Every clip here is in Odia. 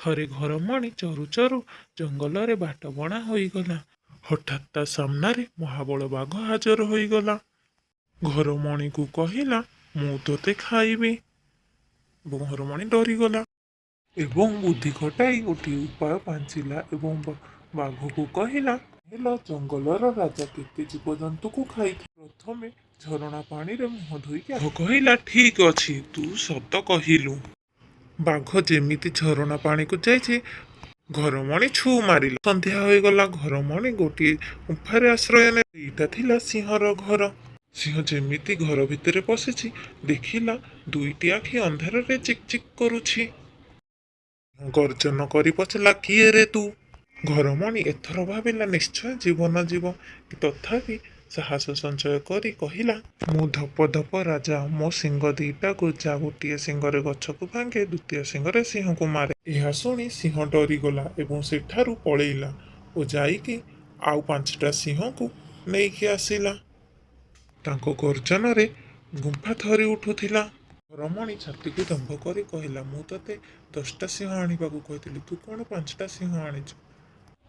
ଥରେ ଘରମଣି ଚରୁ ଚରୁ ଜଙ୍ଗଲରେ ବାଟବଣା ହୋଇଗଲା। ହଠାତ୍ ତା ସାମ୍ନାରେ ମହାବଳ ବାଘ ହାଜର ହୋଇଗଲା। ଘରମଣିକୁ କହିଲା, ମୁଁ ତୋତେ ଖାଇବି। ଘରମଣି ଡରିଗଲା ଏବଂ ବୁଦ୍ଧି ଖଟାଇ ଗୋଟିଏ ଉପାୟ ପାଞ୍ଚିଲା ଏବଂ ବାଘକୁ କହିଲା, ହେଲା ଜଙ୍ଗଲର ରାଜା କେତେ ଜୀବଜନ୍ତୁକୁ ଖାଇଥାଏ, ପ୍ରଥମେ ଝରଣା ପାଣିରେ ମୁହଁ ଧୋଇକି। ବାଘ କହିଲା, ଠିକ୍ ଅଛି, ତୁ ସତ କହିଲୁ। ବାଘ ଯେମିତି ଝରଣା ପାଣିକୁ ଯାଇଛି, ଘରମଣି ଛୁ ମାରିଲା। ସନ୍ଧ୍ୟା ହୋଇଗଲା। ଘରମଣି ଗୋଟିଏ ଗୁମ୍ଫାରେ ଆଶ୍ରୟ ନେଲା। ଏଇଟା ଥିଲା ସିଂହର ଘର। ସିଂହ ଯେମିତି ଘର ଭିତରେ ପଶିଛି, ଦେଖିଲା ଦୁଇଟି ଆଖି ଅନ୍ଧାରରେ ଚିକ୍ ଚିକ୍ କରୁଛି। ଗର୍ଜନ କରି ପଚାରିଲା, କିଏ ରେ ତୁ? ଘରମଣି ଏଥର ଭାବିଲା ନିଶ୍ଚୟ ଜୀବନ ଯିବ। ତଥାପି ସାହସ ସଞ୍ଚୟ କରି କହିଲା, ମୁଁ ଧପ ଧପ ରାଜା। ମୋ ଶିଙ୍ଗ ଦିଇଟା ଗୋଜା। ଗୋଟିଏ ଶିଙ୍ଗରେ ଗଛକୁ ଭାଙ୍ଗେ, ଦ୍ୱିତୀୟ ଶିଙ୍ଗରେ ସିଂହକୁ ମାରେ। ଏହା ଶୁଣି ସିଂହ ଡରିଗଲା ଏବଂ ସେଠାରୁ ପଳେଇଲା ଓ ଯାଇକି ଆଉ ପାଞ୍ଚଟା ସିଂହକୁ ନେଇକି ଆସିଲା। ତାଙ୍କ ଗର୍ଜନରେ ଗୁମ୍ଫା ଥରି ଉଠୁଥିଲା। ଘରମଣି ଛାତିକୁ ଦମ୍ଭ କରି କହିଲା, ମୁଁ ତୋତେ 10ଟା ସିଂହ ଆଣିବାକୁ କହିଥିଲି, ତୁ କ'ଣ ପାଞ୍ଚଟା ସିଂହ ଆଣିଛୁ?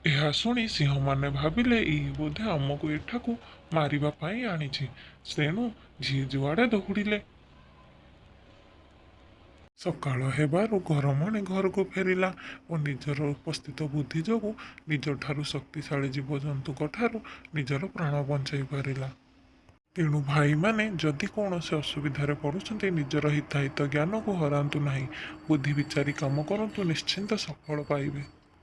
ଏହା ଶୁଣି ସିଂହମାନେ ଭାବିଲେ, ଇଏ ବୋଧେ ଆମକୁ ଏଠାକୁ ମାରିବା ପାଇଁ ଆଣିଛି। ତେଣୁ ଯିଏ ଯୁଆଡ଼େ ଦୌଡ଼ିଲେ। ସକାଳ ହେବାରୁ ଘରମଣି ଘରକୁ ଫେରିଲା ଓ ନିଜର ଉପସ୍ଥିତ ବୁଦ୍ଧି ଯୋଗୁଁ ନିଜଠାରୁ ଶକ୍ତିଶାଳୀ ଜୀବଜନ୍ତୁଙ୍କ ଠାରୁ ନିଜର ପ୍ରାଣ ବଞ୍ଚାଇ ପାରିଲା। ତେଣୁ ଭାଇମାନେ, ଯଦି କୌଣସି ଅସୁବିଧାରେ ପଡ଼ୁଛନ୍ତି, ନିଜର ହିତାହିତ ଜ୍ଞାନକୁ ହରାନ୍ତୁ ନାହିଁ। ବୁଦ୍ଧି ବିଚାରି କାମ କରନ୍ତୁ, ନିଶ୍ଚିନ୍ତ ସଫଳ ପାଇବେ।